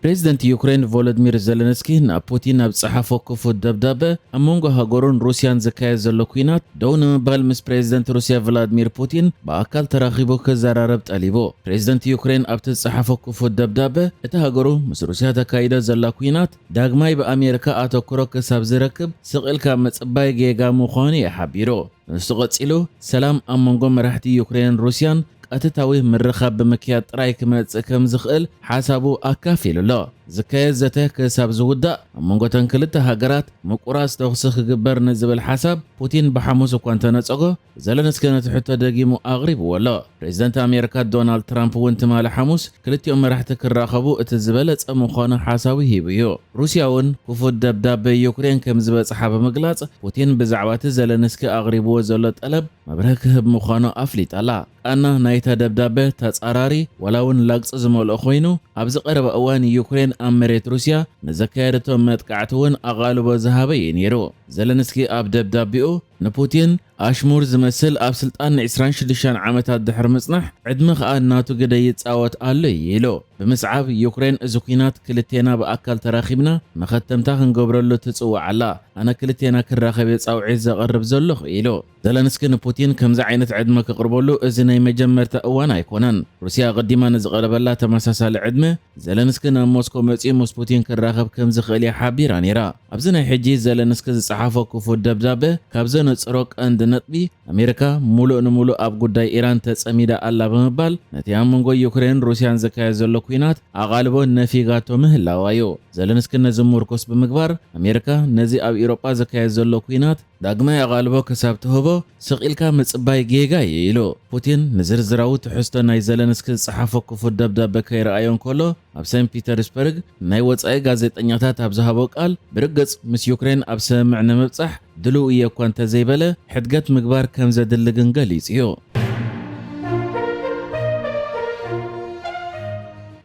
ፕሬዚደንት ዩክሬን ቮሎዲሚር ዘለንስኪ ናብ ፑቲን ኣብ ዝጸሓፎ ክፉት ደብዳበ፣ ኣብ መንጎ ሃገሩን ሩስያን ዝካየድ ዘሎ ኲናት ደው ንምባል ምስ ፕሬዚደንት ሩስያ ቭላድሚር ፑቲን ብኣካል ተራኺቡ ክዘራረብ ጠሊቡ። ፕሬዚደንት ዩክሬን ኣብቲ ዝጸሓፎ ክፉት ደብዳበ፣ እታ ሃገሩ ምስ ሩስያ ተካይዶ ዘላ ኲናት ዳግማይ ብኣሜሪካ ኣተኩሮ ክሳብ ዝረክብ ስቕ ኢልካ ምጽባይ ጌጋ ምዃኑ እዩ ሓቢሩ። ንሱ ቀጺሉ፣ ሰላም ኣብ መንጎ መራሕቲ ዩክሬንን ሩስያን ቀጥታዊ ምርኻብ ብምክያድ ጥራይ ክመጽእ ከም ዝኽእል ሓሳቡ ኣካፊሉ ኣሎ። ዝካየድ ዘተ ክሳብ ዝውዳእ ኣብ መንጎ እተን ክልተ ሃገራት ምቁራጽ ተኹሲ ክግበር ንዝብል ሓሳብ ፑቲን ብሓሙስ እኳ እንተነጸጎ፣ ዘለንስኪ ነቲ ሕቶ ደጊሙ ኣቕሪብዎ ኣሎ። ፕሬዚደንት ኣሜሪካ ዶናልድ ትራምፕ እውን ትማሊ ሓሙስ ክልቲኦም መራሕቲ ክራኸቡ እቲ ዝበለጸ ምዃኑ ሓሳቡ ሂቡ እዩ። ሩስያ እውን ክፉት ደብዳበ ዩክሬን ከም ዝበጽሓ ብምግላጽ፣ ፑቲን ብዛዕባ እቲ ዘለንስኪ ኣቕሪብዎ ዘሎ ጠለብ መብርሂ ክህብ ምዃኑ ኣፍሊጣ ኣላ። ቃና ናይታ ደብዳበ ተጻራሪ ዋላ እውን ላግጺ ዝመልኦ ኮይኑ፣ ኣብዚ ቀረባ እዋን ዩክሬን ኣብ መሬት ሩስያ ንዘካየደቶ መጥቃዕቲ እውን ኣቓልቦ ዝሃበ እዩ ነይሩ። ዘለንስኪ ኣብ ደብዳቤኡ ንፑቲን ኣሽሙር ዝመስል ኣብ ስልጣን ን ዕስራን ሽዱሽተን ዓመታት ድሕሪ ምጽናሕ ዕድመ ከኣ ናቱ ግደ ይጻወት ኣሎ እዩ ኢሉ። ብምስዓብ ዩክሬን እዚ ኲናት ክልቴና ብኣካል ተራኺብና መኸተምታ ክንገብረሉ ትጽውዕ ኣላ። ኣነ ክልቴና ክራኸብ እየ ጻውዒት ዘቕርብ ዘለኹ ኢሉ። ዘለንስኪ ንፑቲን ከምዚ ዓይነት ዕድመ ክቕርበሉ እዚ ናይ መጀመርታ እዋን ኣይኮነን። ሩስያ ኣቐዲማ ንዝቐረበላ ተመሳሳሊ ዕድመ ዘለንስኪ ናብ ሞስኮ መጺኡ ምስ ፑቲን ክራኸብ ከም ዝኽእል እያ ሓቢራ ነይራ። ኣብዚ ናይ ሕጂ ዘለንስኪ ዝጸሓፎ ክፉት ደብዳበ ካብ ዘነጽሮ ቀንዲ ነጥቢ፣ ኣሜሪካ ሙሉእ ንሙሉእ ኣብ ጉዳይ ኢራን ተጸሚዳ ኣላ ብምባል፣ ነቲ ኣብ መንጎ ዩክሬን ሩስያን ዝካየድ ዘሎ ኲናት ኣቓልቦ ነፊጋቶ ምህላዋ እዩ። ዘለንስኪ ነዚ ምርኩስ ብምግባር፣ ኣሜሪካ ነዚ ኣብ ኤውሮጳ ዝካየድ ዘሎ ኲናት ዳግማይ ኣቓልቦ ክሳብ ትህቦ ስቕ ኢልካ ምጽባይ ጌጋ እዩ ኢሉ። ፑቲን ንዝርዝራዊ ትሕዝቶ ናይ ዘለንስኪ ዝጸሓፎ ክፉት ደብዳበ ከይረኣዮ እንከሎ፣ ኣብ ሰንት ፒተርስበርግ ናይ ወጻኢ ጋዜጠኛታት ኣብ ዝሃቦ ቃል፣ ብርግጽ ምስ ዩክሬን ኣብ ስምምዕ ንምብጻሕ ድሉው እየ እኳ እንተዘይበለ፣ ሕድገት ምግባር ከም ዘድሊ ግን ገሊጹ እዩ።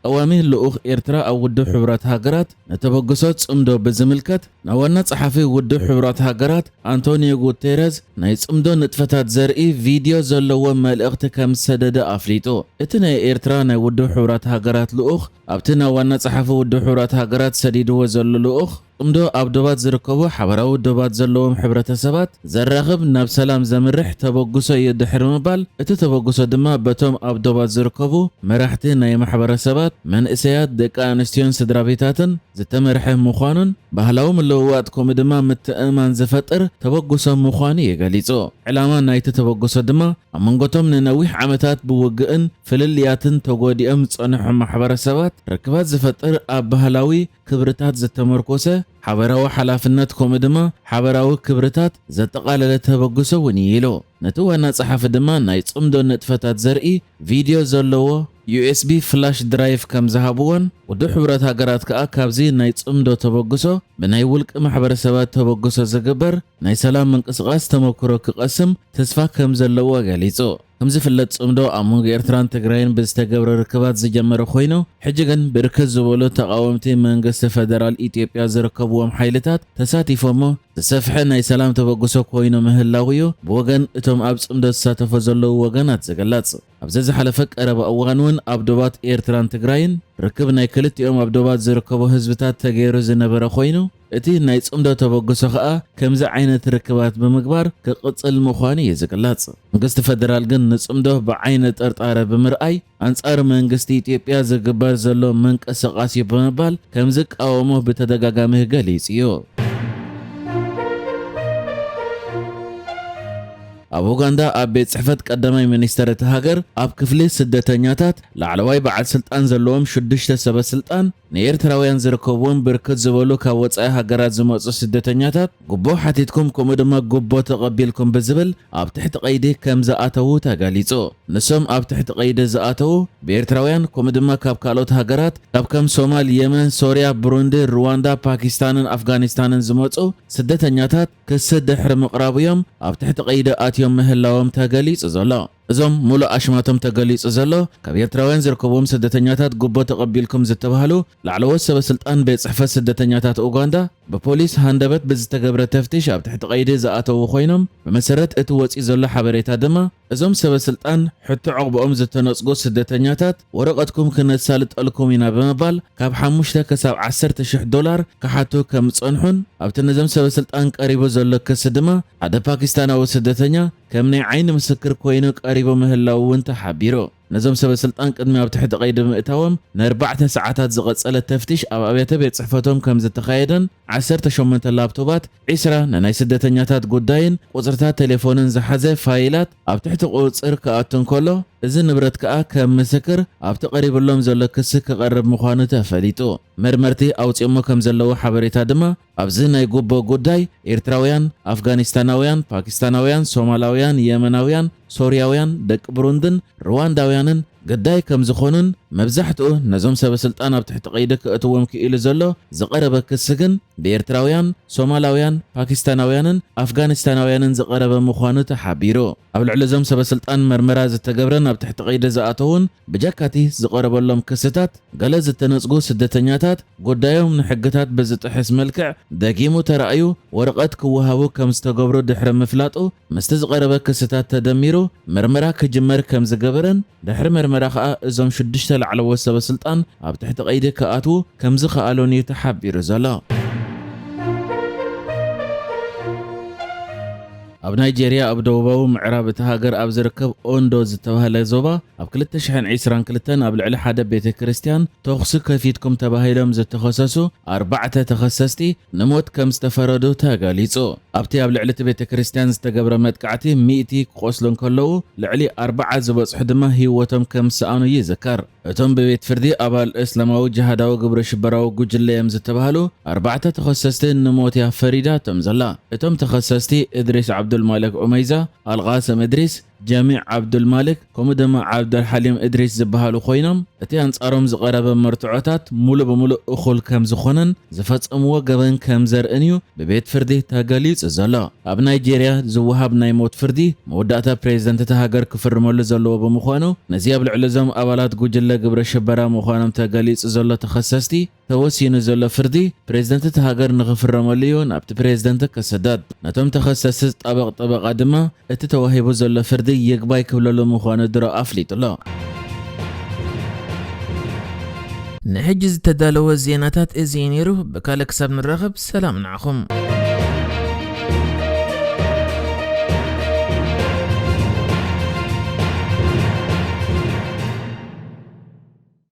ቀዋሚ ልኡኽ ኤርትራ ኣብ ውድብ ሕቡራት ሃገራት ንተበግሶ ጽምዶ ብዝምልከት፣ ናብ ዋና ጸሓፊ ውድብ ሕቡራት ሃገራት ኣንቶኒዮ ጉቴረዝ ናይ ጽምዶ ንጥፈታት ዘርኢ ቪድዮ ዘለዎ መልእኽቲ ከም ዝሰደደ ኣፍሊጡ። እቲ ናይ ኤርትራ ናይ ውድብ ሕቡራት ሃገራት ልኡኽ ኣብቲ ናብ ዋና ጸሓፊ ውድብ ሕቡራት ሃገራት ሰዲድዎ ዘሎ ልኡኽ፣ ጽምዶ ኣብ ዶባት ዝርከቡ ሓበራዊ ዶባት ዘለዎም ሕብረተሰባት ዘራኽብ፣ ናብ ሰላም ዘምርሕ ተበግሶ እዩ ድሕሪ ምባል፣ እቲ ተበግሶ ድማ በቶም ኣብ ዶባት ዝርከቡ መራሕቲ ናይ ማሕበረሰባት፣ መንእሰያት፣ ደቂ ኣንስትዮን ስድራ ቤታትን ዝተመርሐ ምዃኑን፣ ባህላዊ ምልውዋጥ ከምኡ ድማ ምትእምማን ዝፈጥር ተበግሶ ምዃኑ እዩ ገሊጹ። ዕላማ ናይቲ ተበግሶ ድማ ኣብ መንጎቶም ንነዊሕ ዓመታት ብውግእን ፍልልያትን ተጎዲኦም ዝጸንሑ ማሕበረሰባት ርክባት ዝፈጥር፣ ኣብ ባህላዊ ክብርታት ዝተመርኮሰ፣ ሓበራዊ ሓላፍነት ከምኡ ድማ ሓበራዊ ክብርታት ዘጠቓለለ ተበግሶ እውን እዩ ኢሉ። ነቲ ዋና ጸሓፊ ድማ ናይ ጽምዶ ንጥፈታት ዘርኢ ቪድዮ ዘለዎ ዩ ኤስ ቢ ፍላሽ ድራይቭ ከም ዝሃብዎን፣ ውድብ ሕቡራት ሃገራት ከኣ ካብዚ ናይ ጽምዶ ተበግሶ ብናይ ውልቂ ማሕበረሰባት ተበግሶ ዝግበር ናይ ሰላም ምንቅስቓስ ተመክሮ ክቐስም ተስፋ ከም ዘለዎ ገሊጹ። ከም ዝፍለጥ፣ ጽምዶ ኣብ መንጎ ኤርትራን ትግራይን ብዝተገብረ ርክባት ዝጀመረ ኮይኑ፣ ሕጂ ግን ብርክት ዝበሉ ተቓወምቲ መንግስቲ ፈደራል ኢትዮጵያ ዝርከብዎም ሓይልታት ተሳቲፎሞ ዝሰፍሐ ናይ ሰላም ተበግሶ ኮይኑ ምህላው እዩ ብወገን እቶም ኣብ ጽምዶ ዝሳተፎ ዘለዉ ወገናት ዝግለጽ። ኣብዚ ዝሓለፈ ቀረባ እዋን እውን ኣብ ዶባት ኤርትራን ትግራይን ርክብ ናይ ክልቲኦም ኣብ ዶባት ዝርከቡ ህዝብታት ተገይሩ ዝነበረ ኮይኑ፣ እቲ ናይ ጽምዶ ተበግሶ ከኣ ከምዚ ዓይነት ርክባት ብምግባር ክቕጽል ምዃኑ እዩ ዝግለጽ። መንግስቲ ፈደራል ግን ንጽምዶ ብዓይኒ ጥርጣረ ብምርኣይ፣ ኣንጻር መንግስቲ ኢትዮጵያ ዝግበር ዘሎ ምንቅስቓስ እዩ ብምባል ከም ዝቃወሞ ብተደጋጋሚ ገሊጹ እዩ። ኣብ ኡጋንዳ ኣብ ቤት ጽሕፈት ቀዳማይ ሚኒስተር እታ ሃገር ኣብ ክፍሊ ስደተኛታት ላዕለዋይ በዓል ስልጣን ዘለዎም ሽዱሽተ ሰበ ስልጣን ንኤርትራውያን ዝርከብዎም ብርክት ዝበሉ ካብ ወጻኢ ሃገራት ዝመጹ ስደተኛታት ጉቦ ሓቲትኩም ከምኡ ድማ ጉቦ ተቐቢልኩም ብዝብል ኣብ ትሕቲ ቀይዲ ከም ዝኣተዉ ተገሊጹ። ንሶም ኣብ ትሕቲ ቀይዲ ዝኣተዉ ብኤርትራውያን ከምኡ ድማ ካብ ካልኦት ሃገራት ካብ ከም ሶማል፣ የመን፣ ሶርያ፣ ብሩንዲ፣ ሩዋንዳ፣ ፓኪስታንን ኣፍጋኒስታንን ዝመጹ ስደተኛታት ክሲ ድሕሪ ምቕራቡ እዮም ኣብ ትሕቲ ቀይዲ ኣትዮም ምህላዎም ተገሊጹ ዘሎ። እዞም ሙሉእ ኣሽማቶም ተገሊጹ ዘሎ ካብ ኤርትራውያን ዝርከብዎም ስደተኛታት ጉቦ ተቐቢልኩም ዝተባህሉ ላዕለዎት ሰበ ስልጣን ቤት ጽሕፈት ስደተኛታት ኡጋንዳ ብፖሊስ ሃንደበት ብዝተገብረ ተፍትሽ ኣብ ትሕቲ ቀይዲ ዝኣተዉ ኮይኖም፣ ብመሰረት እቲ ወጺኡ ዘሎ ሓበሬታ ድማ እዞም ሰበ ስልጣን ሕቶ ዕቑብኦም ዝተነጽጉ ስደተኛታት ወረቐትኩም ክነሳልጠልኩም ኢና ብምባል ካብ ሓሙሽተ ክሳብ ዓሰርተ ሽሕ ዶላር ክሓቱ ከም ዝጸንሑን ኣብቲ ነዞም ሰበ ስልጣን ቀሪቡ ዘሎ ክሲ ድማ ሓደ ፓኪስታናዊ ስደተኛ ከም ናይ ዓይኒ ምስክር ኮይኑ ቀሪቡ ምህላው እውን ተሓቢሩ። ነዞም ሰበ ስልጣን ቅድሚ ኣብ ትሕቲ ቀይዲ ምእታዎም ንኣርባዕተ ሰዓታት ዝቐጸለ ተፍትሽ ኣብ ኣብያተ ቤት ጽሕፈቶም ከም ዝተኻየደን ዓሰርተ ሸሞንተ ላፕቶባት፣ ዒስራ ንናይ ስደተኛታት ጉዳይን ቁጽርታት ቴሌፎንን ዝሓዘ ፋይላት ኣብ ትሕቲ ቁጽር ክኣቱ እንከሎ፣ እዚ ንብረት ከኣ ከም ምስክር ኣብቲ ቀሪብሎም ዘሎ ክሲ ክቐርብ ምዃኑ ተፈሊጡ። መርመርቲ ኣውጺኦሞ ከም ዘለዉ ሓበሬታ ድማ ኣብዚ ናይ ጉቦ ጉዳይ ኤርትራውያን፣ ኣፍጋኒስታናውያን፣ ፓኪስታናውያን፣ ሶማላውያን፣ የመናውያን፣ ሶርያውያን፣ ደቂ ብሩንድን ሩዋንዳውያንን ግዳይ ከም ዝኾኑን መብዛሕትኡ ነዞም ሰበ ስልጣን ኣብ ትሕቲ ቀይዲ ክእትዎም ክኢሉ ዘሎ ዝቐረበ ክሲ ግን ብኤርትራውያን፣ ሶማላውያን፣ ፓኪስታናውያንን ኣፍጋኒስታናውያንን ዝቐረበ ምዃኑ ተሓቢሩ። ኣብ ልዕሊ እዞም ሰበ ስልጣን መርመራ ዝተገብረን ኣብ ትሕቲ ቀይዲ ዝኣተውን ብጀካቲ ዝቐረበሎም ክስታት ገለ ዝተነጽጉ ስደተኛታት ጉዳዮም ንሕግታት ብዝጥሕስ መልክዕ ደጊሙ ተራእዩ ወረቐት ክወሃቡ ከም ዝተገብሩ ድሕሪ ምፍላጡ ምስቲ ዝቐረበ ክስታት ተደሚሩ መርመራ ክጅመር ከም ዝገበረን ድሕሪ መርመራ ከኣ እዞም ሽዱሽተ ላዕለዎት ሰበ ስልጣን ኣብ ትሕቲ ቀይዲ ክኣትዉ ከም ዝኸኣሉን እዩ ተሓቢሩ ዘሎ። ኣብ ናይጄርያ ኣብ ደቡባዊ ምዕራብ እታ ሃገር ኣብ ዝርከብ ኦንዶ ዝተባህለ ዞባ ኣብ ክልተ ሽሕን ዕስራን ክልተን ኣብ ልዕሊ ሓደ ቤተ ክርስቲያን ተኹሲ ከፊትኩም ተባሂሎም ዝተኸሰሱ ኣርባዕተ ተኸሰስቲ ንሞት ከም ዝተፈረዱ ተገሊጹ። ኣብቲ ኣብ ልዕሊ እቲ ቤተ ክርስቲያን ዝተገብረ መጥቃዕቲ ሚእቲ ክቖስሉ እንከለዉ ልዕሊ ኣርባዓ ዝበጽሑ ድማ ህይወቶም ከም ዝሰኣኑ ይዝከር። እቶም ብቤት ፍርዲ ኣባል እስላማዊ ጅሃዳዊ ግብረ ሽበራዊ ጉጅለ እዮም ዝተባህሉ ኣርባዕተ ተኸሰስቲ ንሞት እያ ፈሪዳቶም ዘላ። እቶም ተኸሰስቲ እድሪስ ዓብዱልማለክ ዑመይዛ፣ ኣልቃስም እድሪስ፣ ጀሚዕ ዓብዱልማልክ ከምኡ ድማ ዓብደልሓሊም እድሪስ ዝበሃሉ ኮይኖም እቲ ኣንጻሮም ዝቐረበ መርትዖታት ሙሉእ ብሙሉእ እኹል ከም ዝኾነን ዝፈጸምዎ ገበን ከም ዘርእን እዩ ብቤት ፍርዲ ተገሊጹ ዘሎ። ኣብ ናይጄርያ ዝወሃብ ናይ ሞት ፍርዲ መወዳእታ ፕሬዝደንት እታ ሃገር ክፍርመሉ ዘለዎ ብምዃኑ ነዚ ኣብ ልዕሊ እዞም ኣባላት ጉጅለ ግብረ ሽበራ ምዃኖም ተገሊጹ ዘሎ ተኸሰስቲ ተወሲኑ ዘሎ ፍርዲ ፕሬዝደንት እታ ሃገር ንኽፍረመሉ እዩ ናብቲ ፕሬዝደንት ክስደድ። ነቶም ተኸሰስቲ ዝጣበቕ ጠበቓ ድማ እቲ ተዋሂቡ ዘሎ ፍርዲ ይግባይ ክብለሉ ምዃኑ ድሮ ኣፍሊጡ ኣሎ። ንሕጂ ዝተዳለወ ዜናታት እዚ እዩ ነይሩ። ብካልእ ክሳብ ንራኸብ ሰላም ንዓኹም።